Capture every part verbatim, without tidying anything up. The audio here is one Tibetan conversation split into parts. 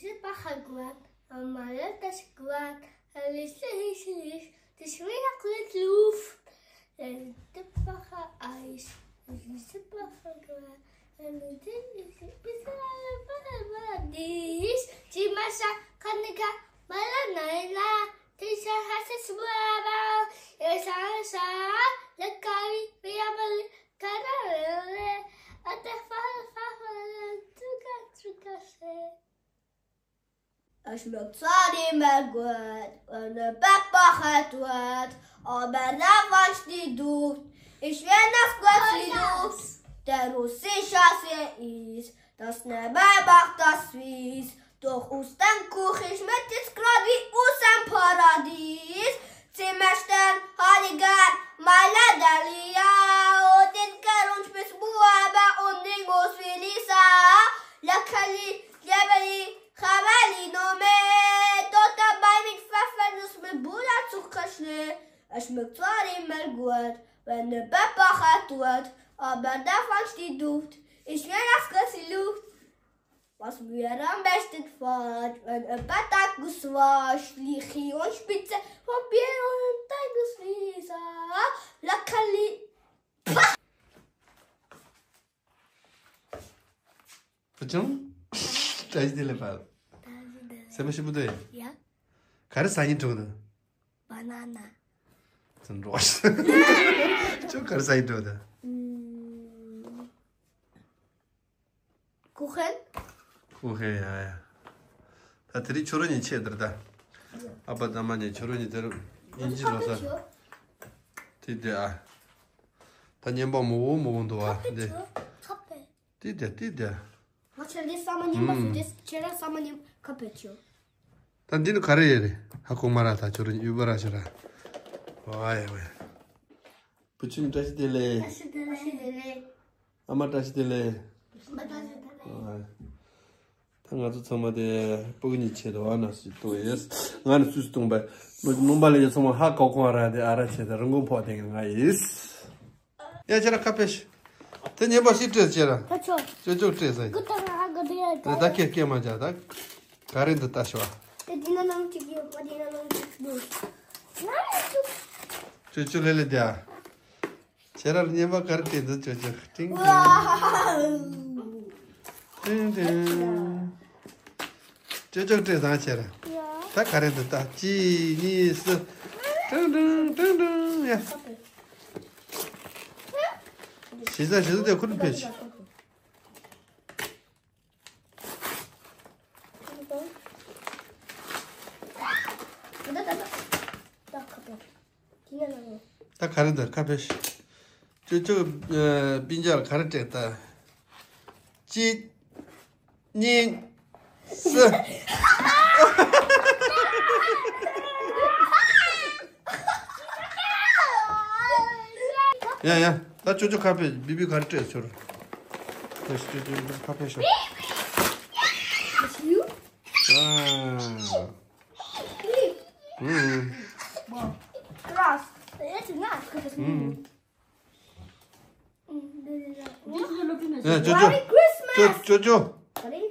Sipahaguan, Amara Tasguan, Alice Hisis, Tishmina Klut Luf, Tipaha Ais, Sipahaguan, Israel Badis, Chimasa Kanika, Malanaila, Tisha Hasis Buaba, Esasa, Lakari, Viabali, Karare, Atafa, Fafa, Tuka, Tukase. Aschmöck zwar immer gut, wenn der Papa hat wird, aber der Wunsch die Duft, ich will das Gott die Duft, der russische See ist, das Nebel macht das fies, doch aus dem Kuchen schmeckt es grad wie aus dem Paradies. Zimmerstern, Heiliger, Mala Dalia, und den Karunch bis Buaba und Ningos Felisa, Lakali, Lebeli, Habeli, Nome, Tota bei mit Pfeffernuss mit Buddha Zuckerschnee. Es schmeckt zwar immer gut, wenn der Papa hart wird, aber der Wunsch die Duft, ich will das Gott die Luft. Was mir am besten gefällt, wenn ein paar Tacos war, schlich ich und spitze von Bier und Tacos Lisa. Lakali. Pachung? Tashi dile pa. Sema shibu de. Ya. Kare sanyi tu de. Banana. Tun rosh. Chu kare sanyi tu de. Mm. Kuchen? Kuchen, ཡ་ཡ། ད་དེ་རིང་ཁྱོད་རང་གཉིས་ཆེད་དེར་ད། ཨ་ཕ་དང་མ་གཉིས་ཁྱོད་རང་གཉིས་དེར་ཡིན་གྱི་ལོ་ས། དེ་དེ་ཨ། ད་ཉན་པ་མོ་བོ་མོ་བོ་འདུག་ཨ་དེ། ཁ་པེ། དེ་དེ་དེ་དེ། ང་ཆེ་ལེ་ས་མ་ཉན་པ་སུ་དེ་ཁྱེད་རང་ས་མ་ཉན་ཁ་པེ་ཆོ། ད་འདི་ནི་ག་རེ་ཡེ་རེད། ཧ་གོ་མ་ར་ད་ཁྱོད་རང་གཉིས་ཡུལ་པ་ར་ཤི་ར། ཝའི་ཝའི། བུ་ཆུང་བཀྲ་ཤིས་བདེ་ལེགས། བཀྲ་ཤིས་བདེ་ལེགས། ཨ་མ་བཀྲ་ཤིས་བདེ་ལེགས། ཨ་མ་བཀྲ་ཤིས་བདེ་ལེགས། ཨ། ད་ང་ཚོ་ཚང་མ་དེ་སྤུ་གུ་གཉིས་ཆེད་དུ་ཨ་ན་སུས་བཏུང་ཡོད། ང་ནི་སུས་བཏུང་པ། སྣུམ་པ་ལ་ཡོད་ཚང་མ་ཧ་གོ་གོ་ར་དེ་ཨ་ར་ཆེད་དུ་རང་གོ་ཕོག་དེ་ང་ཡིས། ཡ་ཁྱེད་ར་ཁ་ཕེ་ཤི། དེ་ཉན་པ་ཞིག་སྤྲད་ཁྱེད་ར། ད་ཆོ། ཅོ་ཅོ་སྤྲད་ཟེར། གུ་ཏ་ཧ་ག་དེ་ཡ་ད་ད་ཁེ་ཁེ་མ་བྱ་ད། ག་རེ་འདི་ལྟ་ཤོག་དེ་འདི་ན་ནང་གཅིག་ཡོད་པ་འདི་ན་ནང་གཅིག་འདུག་ང་ཡ་ཆུ། ཅོ་ཅོ་ལེ་ལེ་དེ་ཨ། ཁྱེད་ར་ཉན་པ་ག་རེ་སྤྲད་འདི་ཅོ་ཅོ་ཏིང་ཏིང་། ཏིང་ཏིང་། ཅོ་ཅོ་སྤྲད་བཟང་ཁྱེད་ར། ཡ། ད་ག་རེ་འདི་ལྟ་གཅིག་གཉིས་གསུམ། ཏིང་ཏིང་ཏིང་ཏིང་ཡ། ཞེ་ས་ཞེ་ས་དེ་ཁུར་ཕེ་ཆི། ད་ག་རེ་འདི་ཁ་ཕེ་ཤི། ཅོ་ཅོ་སྤུན་ཀྱག་ག་རེ་སྤྲད་ད། གཅིག་གཉིས། སུ། ཡ་ཡ། ད་ཅོ་ཅོ་ཁ་ཕེ་བི་བི་ག་རེ་སྤྲད་ཆོར། ཅོ་ཅོ་ཁ་ཕེ་ཤོག་ཨ། ཨུམ། Grass. ཨུམ། ཡ་ཅོ་ཅོ། Merry Christmas. ཅོ་ཅོ་ཅོ། ག་རེ།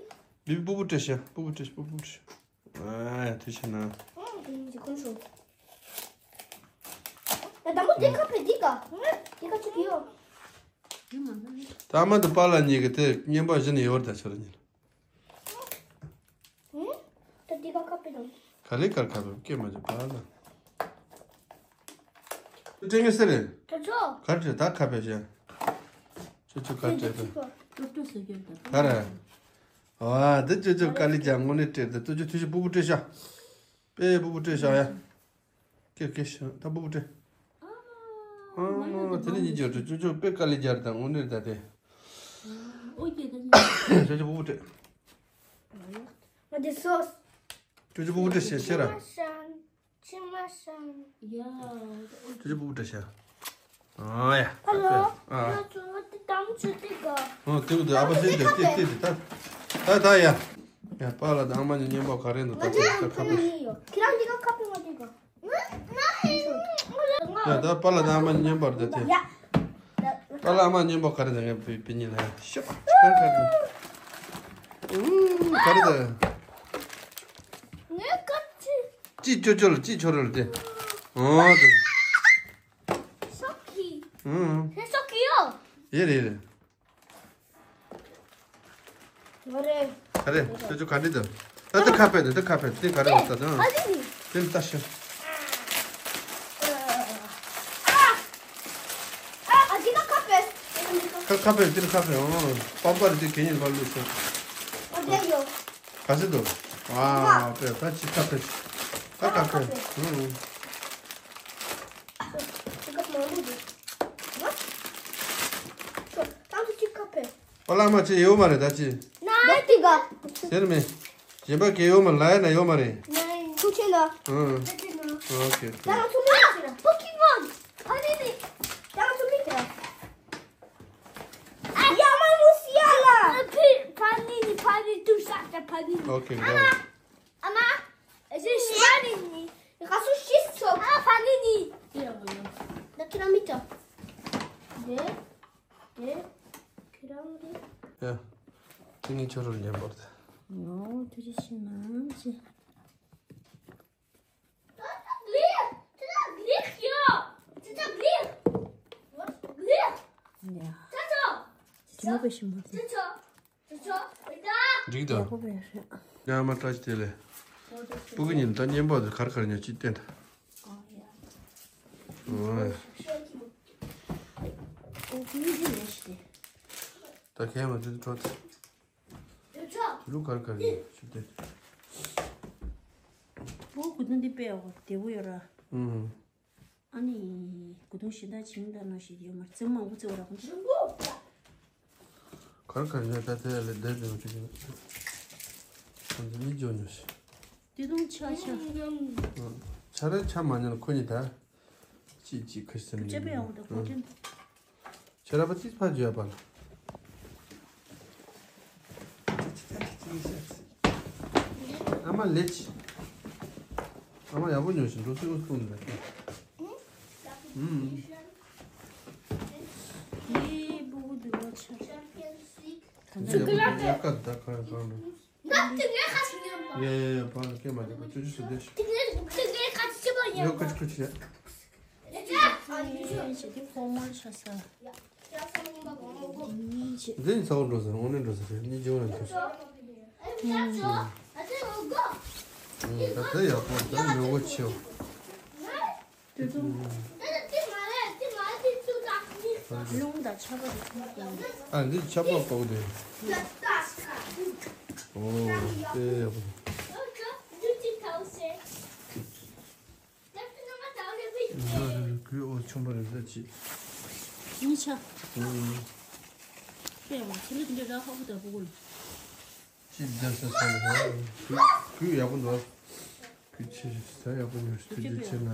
བི་བི་སྤུ་གུ་སྤྲད་ཤག་སྤུ་གུ་སྤྲད་སྤུ་གུ་སྤྲད། ཨ་ཡ་དེ་བྱས་ན། ཨ་དེ་ཉིན་གྱི་ཁོང་ཚོ། ད་དམ་པོ་དེ་ཁ་ཕེ་འདི་ག་དེ་ག་ཅིག་ཡོད། ད་མ་དུ་པཱ་ལགས་གཉིས་ཀྱི་དེ་བརྙན་པར་བཞིན་ཡོད་ད་ཆོ་ར་ཉིན། ད་འདི་ག་ཁ་ཕེ་དང་། ག་ལེ་གར་ཁ་ཕེ་སྐད་མ་བྱེད་པཱ་ལགས། སྤྲད་ངེས་ཟེར་རེད། ད་ཆོ། གར་ཁྲིད་ད་ཁ་ཕེ་ཤག་ཅོ་ཅོ་གར་ཁྲིད་ད། ལོ་ཏོ་ཟེར་རྒྱུ་ད། ག་རེ། ཨ་དེ་ཅོ་ཅོ་དཀའ་ལས་ཀྱང་དངོས་གནས་སྤྲད་དེ་ཏོ་ཅོ་ཐུ་ཞིག་སྤུ་གུ་སྤྲད་ཤག་པེ་སྤུ་གུ་སྤྲད་ཤག་ཡ། ཀེ་ཀེ་ཤག་ད་སྤུ་གུ་སྤྲད། ཨ་དེ་ནས་ཉིན་ཅོ་ཅོ་ཅོ་ཅོ་པེ་དཀའ་ལས་རྒྱག་ད་དངོས་གནས་ད་དེ། ཨོ་ཀེ་ད་ཅོ་ཅོ་སྤུ་གུ་སྤྲད། ང་དེ་སོ། ཅོ་ཅོ་སྤུ་གུ་སྤྲད་ཤག་ཤེས་ར། ཅི་མ་ཤང་། ཡ། ཅོ་ཅོ་སྤུ་གུ་སྤྲད་ཤག་ཨ་ཡ། ཧ་ལོ། ཨ། ང་ཚོ་དེ་དམ་ཆུ་དེ་ག་ཨོ་དེ་གུ་དེ་ཨ་ཕ་སེ་དེ་དེ་དེ་དེ་ད། ད་ད་ཡ། ཡ་པཱ་ལགས་དང་ཨ་མ་གཉིས་བརྙན་པར་ག་རེ་འདུག་ད་ད་ད་ཁ་པར། ཁྱེད་རང་འདི་ག་ཁ་པར་ང་འདི་ག་ཡ་ད་པཱ་ལགས་དང་ཨ་མ་གཉིས་བརྙན་པར་དེ་དེ། ཡ། པཱ་ལགས་ཨ་མ་གཉིས་བརྙན་པར་ག་རེ་འདུག་ངས་བི་བི་གཉིས་ལ་ཡ་ཤོག་ག་རེ་ག་རེ་འདུག་ཨུ་ག་རེ་འདུག་ཅི་ཅོ་ཅོ་ལ་ཅི་ཆོ་རོ་ལ་དེ། ཨོ་དེ། སོག་གི། ཨུང་། དེ་སོག་གི་ཡོ། ཡེ་རེད་ཡེ་རེད། ང་རེད། ག་རེ་ཅོ་ཅོ་ག་འདྲི་དང་། ད་ད་ཁ་ཕེ་དེ་ད་ཁ་ཕེ་དེ་ག་རེ་བ་ད་དང་། ཨ་ལི་ནི། དེ་ལྟ་ཤ། ཨ་ཨ་ཅི་ན་ཁ་ཕེ། ཁ་ཁ་ཕེ་དེ་ཁ་ཕེ་ཨོ། པམ་པར་དེ་གད་སྙིགས་ལ་ལུས་སོང་། ཨ་དེ་ཡོ། ག་ཚོད་འདུག་ཨ་དཔེ་ད་ཅི་ཁ་ཕེ། ད་ཁ་ཕེ། ཨུང་། ཅི་ཁ་མང་པོ་འདུག་ཨོ་ལ་མ་ཅི་ཡོད་མ་རེད་ད་ཅི། ན་ཏི་ག་ཟེར་མེད། གཞན་པ་གས་ཡོད་མ་ལ་ཡ་ན་ཡོད་མ་རེད། ཐུགས་ཆེ་ལ། ཨུང་། ཨོ་ཁེ། ད་ང་ཚོ་མི་ཡོད་ཟེར་པོ་ཀི་མོན། ཕ་ནི་ནི། ད་ང་ཚོ་མི་ཡོད། ཡ་མ་མུ་སི་ཡ་ལ། ཕི་ཕ་ནི་ནི་ཕ་ནི་ཏུ་ས་ད་ཕ་ནི་ནི། ཨོ་ཁེ། ཨ་མ། ཨ་མ། ཨ་ཅེ་ཤི་ཕ་ནི་ནི། ཁ་སུ་ཤི་སོ། ཨ་ཕ་ནི་ནི། ཡ་མ་ཡ། ད་ཁྱེད་རང་མི་ཡོད། དེ། དེ། ཁྱེད་རང་གི། ཡ། དེ་ངས་ཁྱོད་རང་ལ་ཉན་པར་ད། ཨོ་ཐུགས་རྗེ་ཆེ་གནང་ཅི། ཡ། དེ་མོ་པའི་ཞིམ་པོ་དེ། འགྲིག་དང་། ཡག་པོ་བས་རེད། ཡ་མ་བཀྲ་ཤིས་བདེ་ལེགས། སྤུ་གུ་གཉིས་ད་གཉེན་པོ་དེ་གར་གར་ཉོ་ཅིག་བསྟན་ད། ཨོ་ཡ། ཨོ། ཨོ་ཀུན་གྱི་ལས་ཤི་དེ། ད་གས་མ་དེ་འགྲོ་དེ། དེ་ལུ་གར་གར་ཉོ་ཅིག་བསྟན། ཨོ་ཀུ་དུང་འདི་དཔེ་ཡག་པོ་བདེ་པོ་ཡོད་ར། ཨུམ། ཨ་ནི། གུ་དུང་ཞེ་དྲག་བྱིན་ད་ནོ་ཞིག་ཡོད་མ་རེད། རྩེད་མོ་མང་པོ་རྩེ་བ་རག་གོ། གར་གར་ཡོད་ད་དེ་ལས་བསྡད་འདུག་ཅིག་ཁོང་ཚོ་གཉིས་འཇོག་ཉོ་ཞིག་དེ་དུང་ཆ་ཆ། ཆ་ར་ཆ་མ་ཉོ་ཁོ་གཉིས་ད། ཅིག་ཅིག་ཁུ་སིམ་ཅེ་པེ་ཡང་འདུག་གོ་ཅན། ཁྱེད་ར་པ་ཏིས་ཕ་ཇུ་ཡ་པ་ལ། ཨ་མ་ལེ་ཆི། ཨ་མ་ཡག་པོ་ཉོ་ཞིང་འགྲོ་སྲིད་འུ་སུ་འདྲ། ཨུམ། ཡེ་སྤུ་གུ་འདུག་ལོ་ཆ། ད་ནི་ཡག་པོ་ཡག་ག་ད་ག་ག་འགྲོ། ཡ་ཡ་ཡ་པ་ལ་སྐད་མ་རྒྱག་པ་ཅོ་ཅོ་སུ་བསྡད་ཤིག་ཡོ་ཁུ་ཆི་ཁུ་ཆི་ཡ། ཞེ་དེ་ཁོག་དམར་ཆགས་ས། འདི་ཚ་བོ་འགྲོ་ས་དངོས་གནས་འགྲོ་ས་རེད། གཉིས་ཀྱི་འོང་ལ་འགྲོ་ས། ད་ལྟ་ཡག་པོ་ད་ཉོ་གོ་ཆེའོ། རླུང་དང་ཆར་པ་དེ་ཚོ་ཡང་། ཨ་འདི་ཆར་པ་ལྐོག་དེ། ཨོ་དེ་ཡག་པོ། གོས་ཨོ་ཆུང་པ་རེད་ཟེར་ཅིག་གཉིས་ཆ། ཨུམ། པས་མ་ཚེ་ལུ་དེ་འདྲ་རག་ཧ་གོ་ད་པོ་གོ་ལ། ཅིག་རྒྱབ་ས་ས་ལ་གོས་གོས་ཡག་པོ་འདུག་གོས་ཆེ་ས་ཡག་པོ་ཉོས་ཐུགས་རྗེ་ཆེ་ན།